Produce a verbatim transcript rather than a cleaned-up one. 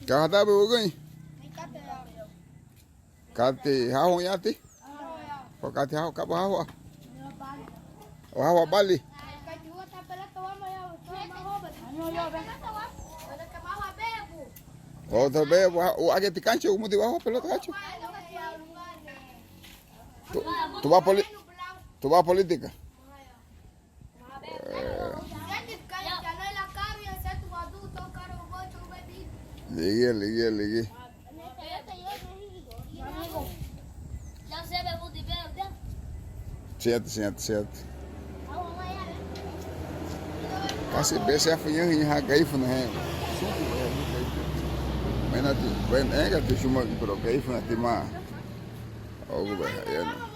Ka hadanbei wügüriña? Katei hahoun ya ti? O katei hahoun, kaba hahoun? O hahoun bali? O ta beba, o ageti kancha, umudi hahoun pelota kancha. Tu, tuba poli-, tuba polítika. Ligía, ligía, ligía. Siñati, siñati, siñati. Kasi bese afiñeñaha Garífuna, eh. Mena ti, bueno, eh, gati chuma, pero Garífuna ti ma. Ogu be, ya no.